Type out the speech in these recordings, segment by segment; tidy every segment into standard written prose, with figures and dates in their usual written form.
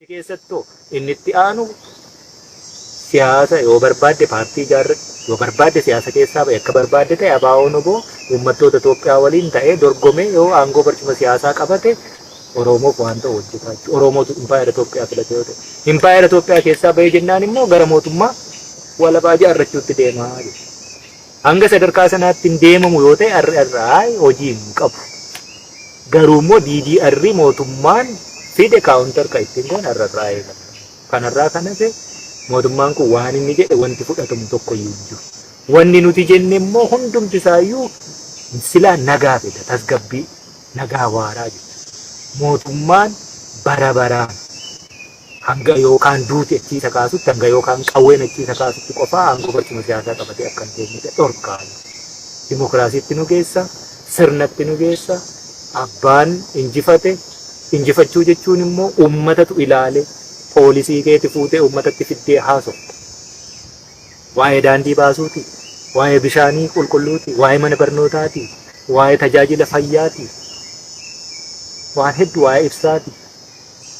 Keessattuu inni itti aanu siyaasa yoo barbaadde paartii ijaarradhu, yoo barbaadde siyaasa keessaa bahi, akka barbaadde ta'e ABO'n oboo uummattoota Itoophiyaa waliin ta'ee dorgomee yoo aangoo barcuma siyaasaa qabate Oromoof waan ta'u hojjetaa jechuudha. Oromootu impaayera Itoophiyaa filate yoo ta'e. Impaayera Itoophiyaa keessaa bahee jennaan immoo gara mootummaa walabaa ijaarrachuutti deemaa jechuudha. Hanga sadarkaa sanaatti hin deemamu yoo ta'e RRI hojii hin qabu. Garuu immoo DDR mootummaan fide counter kan ittiin goone RRI kana. Kanarraa kan hafe mootummaan kun waan inni jedhe wanti fudhatamu tokko iyyuu hin jiru. Wanni nuti jenne immoo hundumti isaayyuu silaa nagaa fida, tasgabbii, nagaa waaraa jechuudha. Mootummaan bara baraan hanga yookaan duuti achii isa kaasutti, hanga yookaan qawween achii isa kaasutti qofaa aangoo barcuma siyaasaa qabatee akka hin teenyedha dhorkaa. Dimokiraasiitti nu geessa, sirnatti nu geessa, abbaan injifate, injifachuu jechuun immoo uummatatu ilaale poolisii keeti fuutee uummatatti fiddee haasofta. Waa'ee daandii baasuuti, waa'ee bishaanii qulqulluuti, waa'ee mana barnootaati, waa'ee tajaajila fayyaati, waan hedduu waa'ee ibsaati.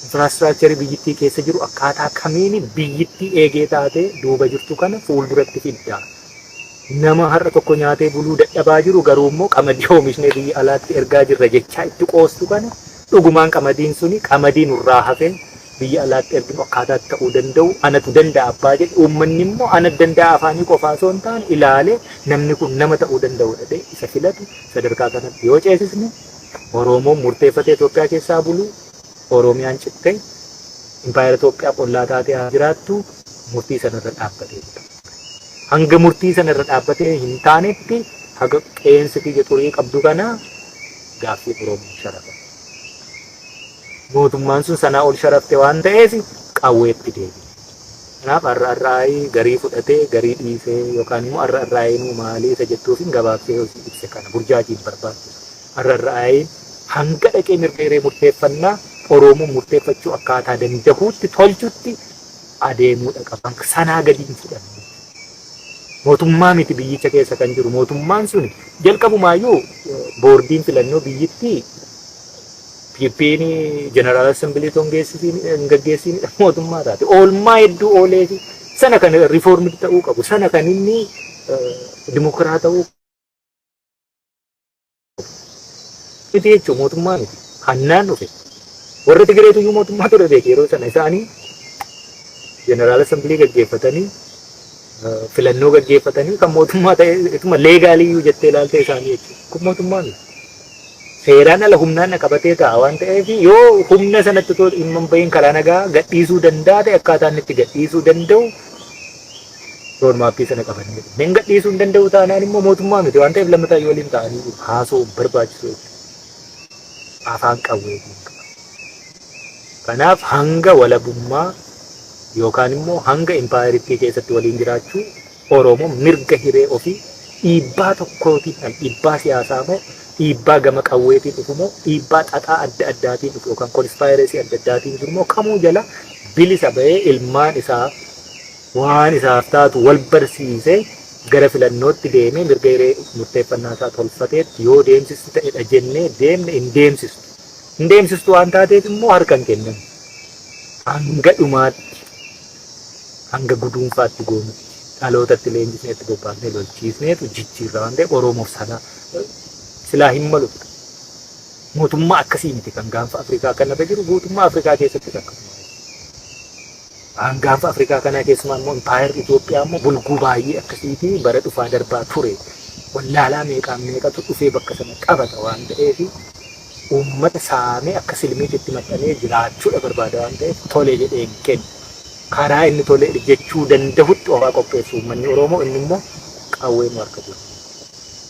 Infrastructure biyyittii keessa jiru akkaataa kamiin biyyittii eegee taatee duuba jirtu kana fuulduratti fidda. Nama har'a tokko nyaatee buluu dadhabaa jiru garuu immoo qamadii oomishnee biyya alaatti ergaa jirra jechaa itti qoostu kana dhugumaan qamadiin suni qamadii nurraa hafee biyya alaatti erginu akkaataatti ta'uu danda'u anatu danda'a abbaa jedhe, uummanni immoo ana danda'a afaanii qofaa osoo hin taane ilaalee namni kun nama ta'uu danda'u jedhee isa filatu sadarkaa kanatti yoo ceesisne Oromoon murteeffatee Itoophiyaa keessaa bulu, Oromiyaan cittee impaayera Itoophiyaa qollaa taatee haa jiraattu murtii sanarra dhaabbatee jira. Hanga murtii sanarra dhaabbatee hin taanetti haga qeensi kiyya xurii qabdu kana gaaffii Oromoo sharafa. Mootummaan sun sanaa ol sharafte waan ta'eef qawweetti deebi'e. Kanaaf RRI garii fudhatee garii dhiisee yookaan immoo RRI nuu maalii isa jettuufin gabaabsee hojii ibse kana burjaajiin barbaachisu. RRI hanga dhaqee mirga hiree murteeffannaa Oromoon murteeffachuu akkaataa dandahuutti tolchutti adeemuudha qaba. Sanaa gadi hin fudhannu. Mootummaa miti biyyicha keessa kan jiru. Mootummaan sun jalqabumaayyuu boordiin filannoo biyyittii PP'n General Assembly osoo hin gaggeessiinidha mootummaa taate. Oolmaa hedduu oolee fi sana kan reform ta'uu qabu. Sana kan inni dimokiraat ta'uu miti jechuun mootummaa miti. Hannaan dhufe. Warra Tigireetu iyyuu mootummaa ture beeke yeroo sana isaanii General Assembly gaggeeffatanii filannoo gaggeeffatanii kan mootummaa ta'e ituma legal iyyuu jettee ilaalte isaanii jechuudha. Kun mootummaa miti. Seeraan ala humnaan na qabatee ta'a waan ta'eef yoo humna sanatti otoo dhimma hin bahin karaa nagaa gadhiisuu danda'a ta'e akkaataa inni itti gadhiisuu danda'u roadmap sana qabannee dhufne. Hin gadhiisuu hin danda'u taanaan immoo mootummaa miti waan ta'eef lammataa yoo waliin ta'anii haasa'uu barbaachisu jechuudha. Afaan qawweetiin qaba. Kanaaf hanga walabummaa yookaan immoo hanga impaayeritti keessatti waliin jiraachuu Oromoo mirga hiree ofii dhiibbaa tokkootiin al dhiibbaa siyaasaa moo dhiibbaa gama qawweetiin dhufu moo dhiibbaa xaxaa adda addaatiin dhufu yookaan conspiracy adda addaatiin jiru moo kamuu jala bilisa bahee ilmaan isaa waan isaaf taatu wal barsiisee gara filannootti deemee mirga hiree murteeffannaa isaa tolfateetti yoo deemsistu ta'edha jennee deemne hin deemsistu. Hin deemsistu waan taateef immoo harka hin kennan. Hanga dhumaatti, hanga guduunfaatti goonutti dhalootatti leenjisnee itti bobbaasnee lolchiisneetu jijjiirra waan ta'eef Oromoof sana silaa hin malu. Mootummaa akkasii miti kan gaanfa Afrikaa kanarra jiru, guutummaa Afrikaa keessatti akkasuma. Waan gaanfa Afrikaa kanaa keessumaa immoo impaayerri Itoophiyaa immoo bulguu baay'ee akkasiitii bara dhufaa darbaa ture. Wallaalaa meeqaan meeqatu dhufee bakka sana qabata waan ta'eef uummata saamee akka silmiitti itti maxxanee jiraachuudha barbaada waan ta'eef tole jedhee hin kennu. Karaa inni tole jechuu dandahutti ofaa qopheessu uummanni Oromoo, inni immoo qawwee nu harka jiru.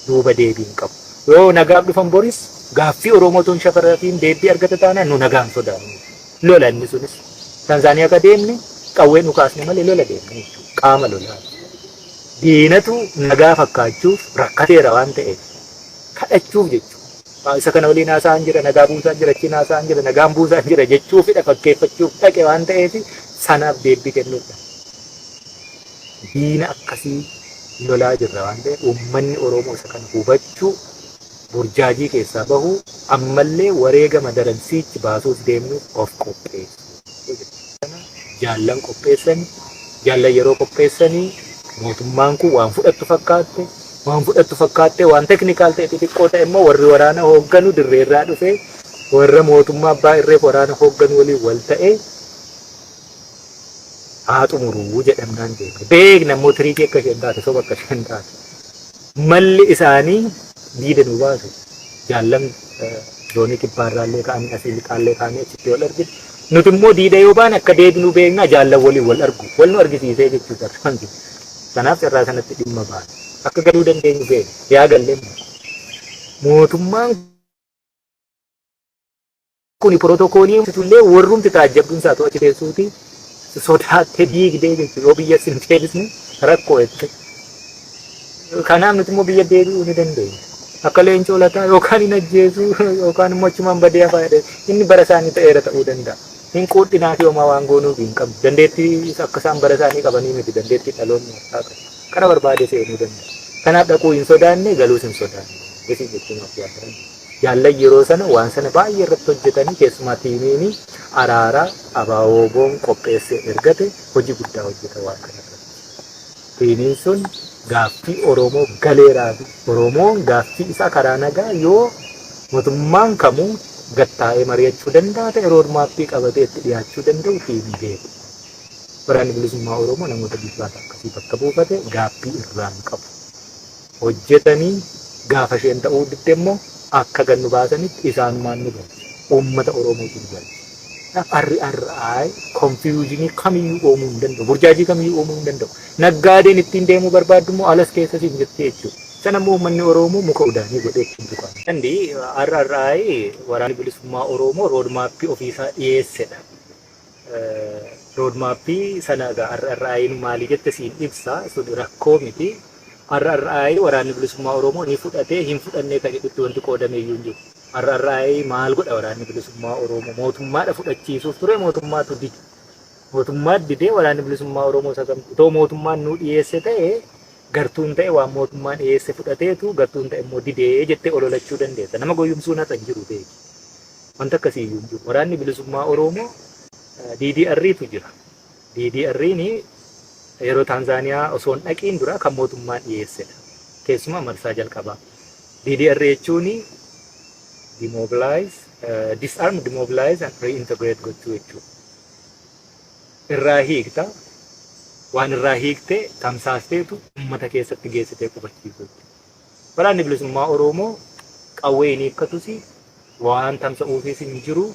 Duuba deebii hin qabu. Yoo nagaaf dhufan boris gaaffii Oromoo tun shafarratiin deebii argata taanaan nu nagaan sodaannu. Lola inni sunis. Tanzaaniyaa akka deemne qawwee nu kaasne malee lola deemne jechuudha. Qaama lolaa. Diinatu nagaa fakkaachuuf rakkateera waan ta'eef kadhachuuf jechuudha. Isa kana waliin haasa'aan jira, nagaa buusaan jira, achiin haasa'aan jira, nagaan buusaan jira jechuufidha fakkeeffachuuf dhaqe waan ta'eef sanaaf deebii kennuudha. Diina akkasii lolaa jirra waan ta'eef uummanni Oromoo isa kana hubachuu, burjaajii keessaa bahuu, ammallee wareegama daransiichi baasuuf deemnuuf of qopheessu. Jaallan qopheessanii, jaallan yeroo qopheessanii mootummaan kun waan fudhattu fakkaatte, waan fudhattu fakkaatte, waan technical ta'e xixiqqoo ta'e immoo warri waraana hoogganu dirreerraa dhufee warra mootummaa abbaa irreef waraana hoogganu waliin wal ta'ee haa xumuruu jedhamnaan deemne. Beekna immoo trick akka isheen taate, soba akka isheen taate. Malli isaanii diida nu baasu. Jaallan zoonii kibbaarraallee ka'anii, asii lixaallee ka'anii achitti wal arginu. Nuti immoo diida yoo baane akka deebinu beekna, jaallan waliin wal argu. Wal nu argisiisee jechuudha. Kanaaf carraa sanatti dhimma baane. Akka galuu dandeenyu beekna. Yaa gallee mootummaan kuni pirootokoolii illee warrumti taajjabduun isaa to'achi teessuuti sodaattee diigdee jechuudha. Yoo biyya sin deebisne rakkoo jette. Kanaaf nuti immoo biyya deebi'uu ni dandeenya. Akka leencoo lataa yookaan hin ajjeesu yookaan immoo achumaan badee hafaa jedhe, inni bara isaanii ta'eera ta'uu danda'a. Hin quudhinaa fi homaa waan goonuuf hin qabnu. Dandeettii akka isaan bara isaanii qabanii miti, dandeettii dhaloonni har'aa qabu. Kana barbaade seenuu danda'a. Kanaaf dhaquu hin sodaanne, galuus hin sodaanne. Isin jechuun of yaaddan. Jaallan yeroo sana waan sana baay'ee irratti hojjetanii, keessumaa tiimiin araaraa ABO-WBOn qopheessee ergate hojii guddaa hojjeta waan kana irratti. Tiimiin sun gaaffii Oromoo galeeraa fi Oromoon gaaffii isaa karaa nagaa yoo mootummaan kamuu gattaa'ee mari'achuu danda'a ta'e roadmap qabatee itti dhiyaachuu danda'u tiimii beeku. Waraanni Bilisummaa Oromoo namoota bilchaata akkasii bakka buufate gaaffii irraa hin qabu. Hojjetanii gaafa isheen ta'uu didde immoo akka gannu baasanitti isaanumaan nu galche. Uummata Oromootu nu galche. RRI confusion kamiyyuu uumuu hin danda'u. Burjaajii kamiyyuu uumuu hin danda'u. Naggaadeen ittiin deemuu barbaaddu immoo alas keessa siin jirti jechuudha. Sana immoo uummanni Oromoo muka udaanii godhee ittiin tuqaa. Andi RRI Waraanni Bilisummaa Oromoo roadmap ofiisaa dhiyeessedha. Roadmap sana egaa RRI maalii jette siin ibsa, sun rakkoo miti. RRI Waraanni Bilisummaa Oromoo ni fudhatee hin fudhannee kan jedhutti wanti qoodame iyyuu hin jiru. RRI maal godha? Waraanni Bilisummaa Oromoo mootummaadha fudhachiisuuf ture, mootummaatu dide. Mootummaan didee, Waraanni Bilisummaa Oromoo isa kamtu otoo mootummaan nuu dhiyeesse ta'e, gartuun ta'e waan mootummaan dhiyeesse fudhateetu, gartuun ta'e immoo didee jettee ololachuu dandeessa. Nama goyyumsuun haxa hin jiru, beeki. Wanta akkasii iyyuu hin jiru. Waraanni Bilisummaa Oromoo DDR'tu jira. DDR'n yeroo Taanzaaniyaa osoo hin dhaqiin dura kan mootummaan dhiyeessedha. Keessumaa marsaa jalqabaa. DDR jechuun demobilize, disarm, demobilize and reintegrate gochuu jechuudha. Irraa hiikta, waan irraa hiikte tamsaasteetu uummata keessatti geessitee qubachiisu. Waraanni Bilisummaa Oromoo qawwee hin hiikkatus, waan tamsa'uufis hin jiru,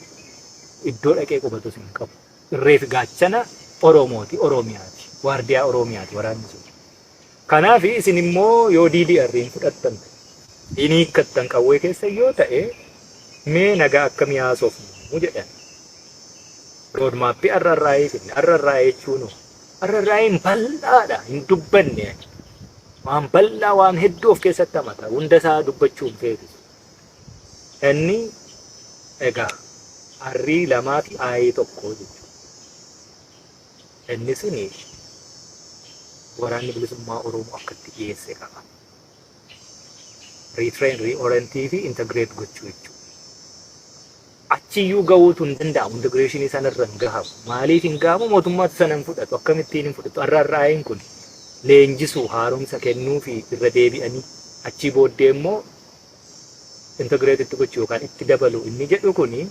iddoo dhaqee qubatus hin qabu. Irree fi gaachana Oromooti, Oromiyaati. Waardiyaa Oromiyaati waraanni sun. Kanaaf isin immoo yoo DDR hin fudhattan, hin hiikkattan qawwee keessa yoo ta'e, mee nagaa akkamii haasofnu jedhan. Roadmap RRI finne. RRI jechuun RRI'n bal'aadha, hin dubbanne. Waan bal'aa, waan hedduu of keessatti hamata. Hunda isaa dubbachuu hin feetu. Inni egaa R lamaa fi I tokko jechuudha. Inni suni Waraanni Bilisummaa Oromoo akkatti dhiyeesse qaba. Retrain, reorient fi integrate gochuu jechuudha. Achiyyuu gahuutu hin danda'amu. Integration sanarra hin gahamu. Maaliif hin gahamu? Mootummaatu sana hin fudhatu. Akkamittiin hin fudhatu? RRI'n kun leenjisuu, haaromsa kennuu fi irra deebi'anii achii booddee immoo integrate itti gochuu yookaan itti dabalu inni jedhu kuni.